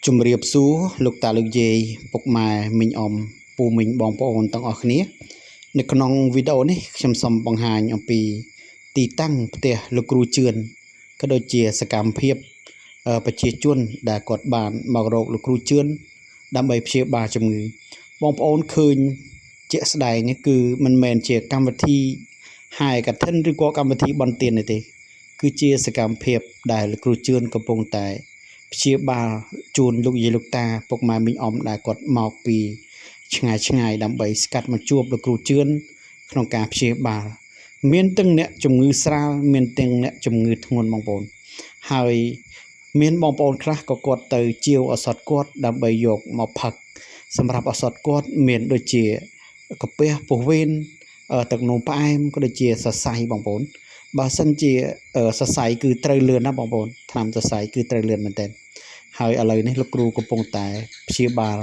ជំរាបសួរលោកតាលោកយាយពុកម៉ែមីងអ៊ំពូមីងបងប្អូនទាំងអស់គ្នានៅក្នុងវីដេអូនេះខ្ញុំសូមបង្ហាញអំពីទីតាំងផ្ទះលោកគ្រូជឿនក៏ដូចជាសកម្មភាពប្រជាជនដែលគាត់បានមករកលោកគ្រូជឿនដើម្បីព្យាបាលជំងឺបងប្អូនឃើញជាក់ស្ដែងនេះគឺមិនមែនជាកម្មវិធីហែកឋិនឬក៏កម្មវិធីបុណ្យទានទេគឺជាសកម្មភាពដែលលោកគ្រូជឿនកំពុងតែ ព្យាបាលជូនលោកយាយលោកតាពុកម៉ែមីងអ៊ំដែលគាត់មកពីឆ្ងាយឆ្ងាយដើម្បីស្កាត់មកជួបលោកគ្រូជឿនក្នុងការព្យាបាលមានទាំងអ្នកជំងឺស្រាលមានទាំងអ្នកជំងឺធ្ងន់បងប្អូនហើយមានបងប្អូនខ្លះក៏គាត់ទៅជាវឱសថគាត់ដើម្បីយកមកផឹកសម្រាប់ឱសថគាត់មានដូចជាកាពះពោះវៀនទឹកនោមផ្អែមក៏ដូចជាសរសៃបងប្អូនបើសិនជាសរសៃគឺត្រូវលឿនណាបងប្អូនថ្នាំសរសៃគឺត្រូវលឿនមែនទែន ហើយឥឡូវនេះលោកគ្រូកំពុងតែព្យាបាល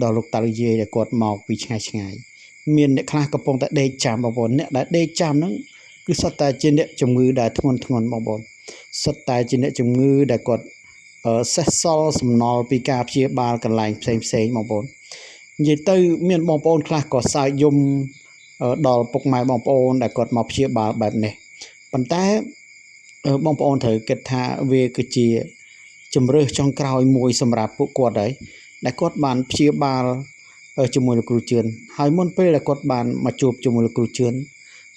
ដល់លោកតាលោកយាយដែលគាត់មកពីឆ្ងាយឆ្ងាយមានអ្នកខ្លះកំពុងតែដេកចាំបងប្អូនអ្នកដែលដេកចាំហ្នឹងគឺសុទ្ធតែជាអ្នកជំងឺដែលធ្ងន់ធ្ងរបងប្អូនសុទ្ធតែជាអ្នកជំងឺដែលគាត់សេះសល់សំណល់ពីការព្យាបាលកន្លែងផ្សេងផ្សេងបងប្អូននិយាយទៅមានបងប្អូនខ្លះក៏សើចយំដល់ពុកម៉ែបងប្អូនដែលគាត់មកព្យាបាលបែបនេះប៉ុន្តែបងប្អូនត្រូវគិតថាវាគឺជា ជំរើសចុងក្រោយមួយសម្រាប់ពួកគាត់ហើយដែលគាត់បានព្យាបាលជាមួយលោកគ្រូជឿនហើយមុនពេលដែលគាត់បានមកជួបជាមួយលោកគ្រូជឿន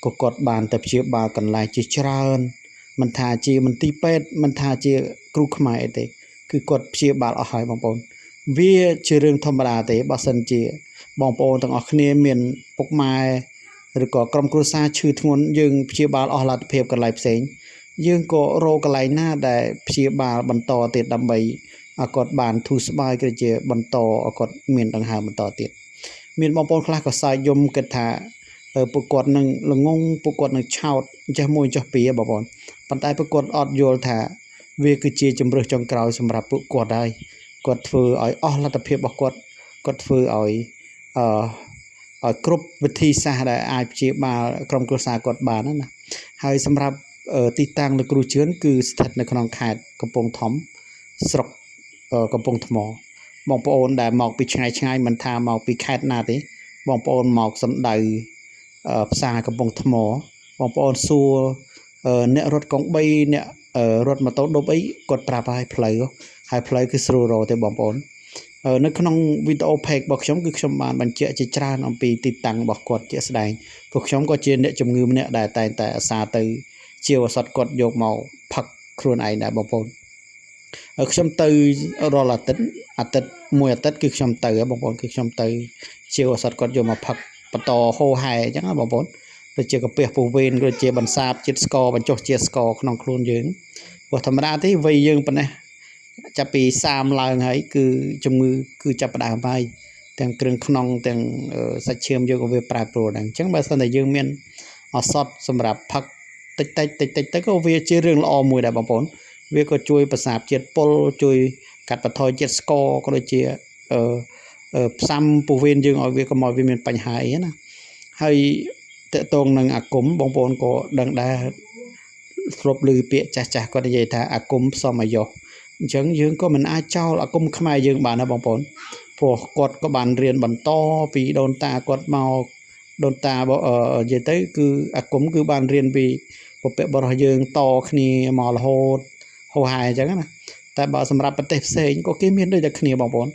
ក៏គាត់បានទៅព្យាបាលកន្លែងជាច្រើនមិនថាជាមន្ទីរពេទ្យមិនថាជាគ្រូខ្មែរអីទេគឺគាត់ព្យាបាលអស់ហើយបងប្អូនវាជារឿងធម្មតាទេបើសិនជាបងប្អូនទាំងអស់គ្នាមានពុកម៉ែឬក៏ក្រុមគ្រួសារឈឺធ្ងន់យើងព្យាបាលអស់លទ្ធភាពកន្លែងផ្សេង យើងក៏រកកន្លែងណាដែលព្យាបាលបន្តទៀតដើម្បីឲ្យគាត់បានធូរស្បើយក៏ជាបន្តឲ្យគាត់មានដង្ហើមបន្តទៀតមានបងប្អូនខ្លះក៏សើចយំគិតថាពួកគាត់នឹងល្ងងពួកគាត់នឹងឆោតចេះមួយចោះពីរបងប្អូនប៉ុន្តែពួកគាត់អត់យល់ថាវាគឺជាជំរើសចុងក្រោយសម្រាប់ពួកគាត់ហើយគាត់ធ្វើឲ្យអស់លទ្ធភាពរបស់គាត់គាត់ធ្វើឲ្យអឺឲ្យគ្រប់វិធីសាស្ត្រដែលអាចព្យាបាលក្រុមគ្រួសារគាត់បានណាហើយសម្រាប់ទីតាំងលោកគ្រូជឿនគឺស្ថិតនៅក្នុងខេត្តកំពង់ធំស្រុកកំពង់ថ្មបងប្អូនដែលមកពីឆ្ងាយឆ្ងាយមិនថាមកពីខេត្តណាទេបងប្អូនមកសំដៅផ្សារកំពង់ថ្មបងប្អូនសួរអ្នករត់កង់3អ្នករត់ម៉ូតូដប់អីគាត់ប្រាប់ឲ្យផ្លូវហើយផ្លូវគឺស្រួលរកទេបងប្អូននៅក្នុងវីដេអូ page របស់ខ្ញុំគឺខ្ញុំបានបញ្ជាក់ជាច្រើនអំពីទីតាំងរបស់គាត់ជាក់ស្ដែងព្រោះខ្ញុំក៏ជាអ្នកជំងឺម្នាក់ដែលតែងតែអាសាទៅជាវឱសថគាត់យកមកផឹកខ្លួនឯងដែរបងប្អូនខ្ញុំទៅរាល់អាទិត្យអាទិត្យមួយអាទិត្យគឺខ្ញុំទៅបងប្អូនគឺខ្ញុំទៅជាវឱសថគាត់យកមកផឹកបន្តហោហែអញ្ចឹងណាបងប្អូនដូចជាកាពះពោះវៀនក៏ជាបន្សាបជាតិស្ករបញ្ចុះជាតិស្ករក្នុងខ្លួនយើងព្រោះធម្មតាទេវ័យយើងប៉ុណ្ណេះចាប់ពី30ឡើងហើយគឺជំងឺគឺចាប់ផ្ដើមហើយទាំងគ្រឿងក្នុងទាំងសាច់ឈាមយើងក៏វាប្រែប្រួលដែរអញ្ចឹងបើសិនតែយើងមានឱសថសម្រាប់ផឹកតិចតិចតិចតិចទៅក៏វាជារឿងល្អមួយដែរបងប្អូនវាក៏ជួយប្រសាបជាតិពុលជួយកាត់បន្ថយជាតិស្ករក៏ដូចជាអឺផ្សំពោះវៀនយើងឲ្យវាកុំឲ្យវាមានបញ្ហាអីណាហើយតកតងនឹងអាគមបងប្អូនក៏ដឹងដែរធ្លាប់ឮពាក្យចាស់ចាស់គាត់និយាយថាអាគមផ្សំអាយុអញ្ចឹងយើងក៏មិនអាចចោលអាគមខ្មែរយើងបានដែរបងប្អូនព្រោះគាត់ក៏បានរៀនបន្តពីដូនតាគាត់មកដូនតានិយាយទៅគឺអាគមគឺបានរៀនពីពពកបរោះយើងតគ្នាមករហូតហោហែអញ្ចឹងណាតែបើសម្រាប់ប្រទេសផ្សេងក៏គេមានដូចតែគ្នាបងប្អូន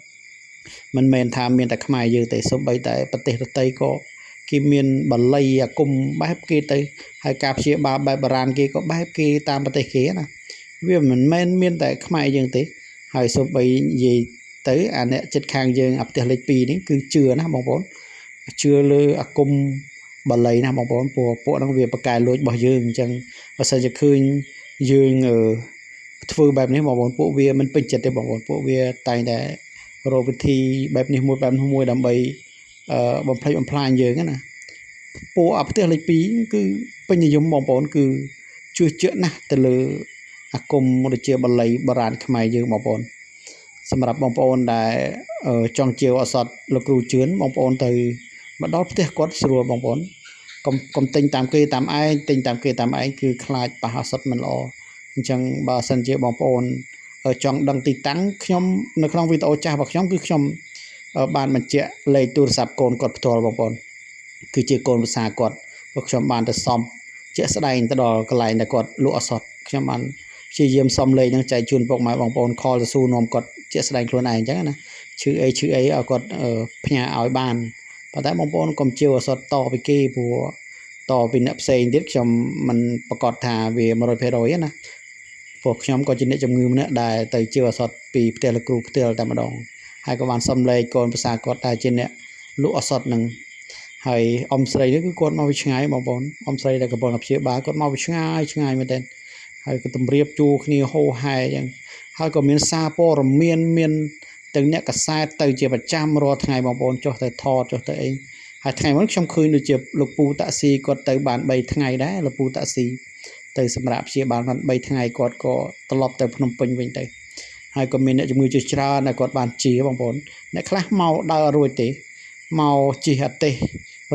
មិនមែនថាមានតែខ្មែរយើងទេសូម្បីតែប្រទេសដទៃក៏គេមានបាលីអាគមបែបគេទៅហើយការព្យាបាលបែបបុរាណគេក៏បែបគេតាមប្រទេសគេណាវាមិនមែនមានតែខ្មែរយើងទេហើយសូម្បីនិយាយទៅអាអ្នកចិត្តខាងយើងអាផ្ទះលេខ2នេះគឺជឿណាបងប្អូនជឿលើអាគមបាលីណាបងប្អូនព្រោះពួកហ្នឹងវាប្រកែលួចរបស់យើងអញ្ចឹងបើសិនជាឃើញយើងធ្វើបែបនេះបងប្អូនពួកវាមិនពេញចិត្តទេបងប្អូនពួកវាតែងតែរកវិធីបែបនេះមួយបែបនោះមួយដើម្បីបំផ្លិចបំផ្លាញយើងណាពួកអាផ្ទះលេខ2គឺពេញនិយមបងប្អូនគឺជឿជាក់ណាស់ទៅលើអាគមដូចជាបាលីបុរាណខ្មែរយើងបងប្អូនសម្រាប់បងប្អូនដែលចង់ជាវឱសថលោកគ្រូជឿនបងប្អូនទៅមកដល់ផ្ទះគាត់ស្រួលបងប្អូនកុំទិញតាមគេតាមឯងទិញតាមគេតាមឯងគឺខ្លាចប៉ះឱសថមិនល្អអញ្ចឹងបើសិនជាបងប្អូន ចង់ដឹងទីតាំងខ្ញុំនៅក្នុងវីដេអូចាស់របស់ខ្ញុំគឺខ្ញុំបានបញ្ជាក់លេខទូរស័ព្ទកូនគាត់ផ្ទាល់បងប្អូនគឺជាកូនប្រសាគាត់ព្រោះខ្ញុំបានទៅសំជាក់ស្ដែងទៅដល់កន្លែងដែលគាត់លក់ឱសថខ្ញុំបានព្យាយាមសំលេខហ្នឹងចែកជូនពុកម៉ែបងប្អូន call ទៅសួរនាំគាត់ជាក់ស្ដែងខ្លួនឯងអញ្ចឹងណាឈឺអីឈឺអីឲ្យគាត់ផ្ញើឲ្យបានប៉ុន្តែបងប្អូនកុំជឿឱសថតពីគេព្រោះតពីអ្នកផ្សេងទៀតខ្ញុំមិនប្រកាសថាវា100%ទេណាព្រោះខ្ញុំក៏ជាអ្នកជំងឺម្នាក់ដែលទៅជាឱសថពីផ្ទះលោកគ្រូផ្ទាល់តែម្ដងហើយក៏បានសំលេខកូនប្រសាគាត់ដែលជាអ្នកលក់ឱសថនឹងហើយអ៊ំស្រីនេះគឺគាត់មកពីឆ្ងាយបងប្អូនអ៊ំស្រីដែលកំពុងតែព្យាបាលគាត់មកពីឆ្ងាយឆ្ងាយមែនទែនហើយក៏តម្រៀបជួគ្នាហោហែអញ្ចឹងហើយក៏មានសារព័ត៌មានមានទាំងអ្នកកសែតទៅជាប្រចាំរាល់ថ្ងៃបងប្អូនចុះទៅថតចុះទៅអីហើយថ្ងៃមុនខ្ញុំឃើញដូចជាលោកពូតាក់ស៊ីគាត់ទៅបាន3ថ្ងៃដែរលោកពូតាក់ស៊ីទៅសម្រាប់ព្យាបាលបាន3ថ្ងៃគាត់ក៏ត្រឡប់ទៅភ្នំពេញវិញទៅហើយក៏មានអ្នកជំងឺជាច្រើនដែលគាត់បានជាបងប្អូនអ្នកខ្លះមកដើររួចទេមកជិះអាទេស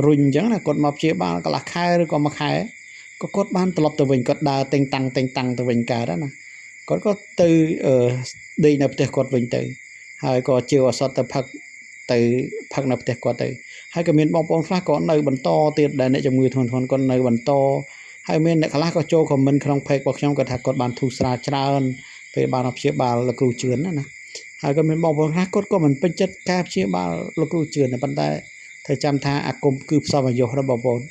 រុញអញ្ចឹងណាគាត់មកព្យាបាលកន្លះខែឬក៏មួយខែក៏គាត់បានត្រឡប់ទៅវិញគាត់ដើរតែងតាំងតែងតាំងទៅវិញកើតណាគាត់ក៏ទៅដេកនៅផ្ទះគាត់វិញទៅហើយក៏ជាវឱសថទៅផឹកទៅផឹកនៅផ្ទះគាត់ទៅហើយក៏មានបងប្អូនខ្លះក៏នៅបន្តទៀតដែលអ្នកជំងឺធ្ងន់ធ្ងរគាត់នៅបន្តហើយមានអ្នកខ្លះក៏ចូល comment ក្នុង page របស់ខ្ញុំគាត់ថាគាត់បានធូរស្រាលច្រើនពេលបានព្យាបាលលោកគ្រូជឿនណាណាហើយក៏មានបងប្អូនខ្លះគាត់ក៏មិនពេញចិត្តការព្យាបាលលោកគ្រូជឿនប៉ុន្តែត្រូវចាំថាអាគមគឺផ្សំអាយុរបស់បងប្អូន។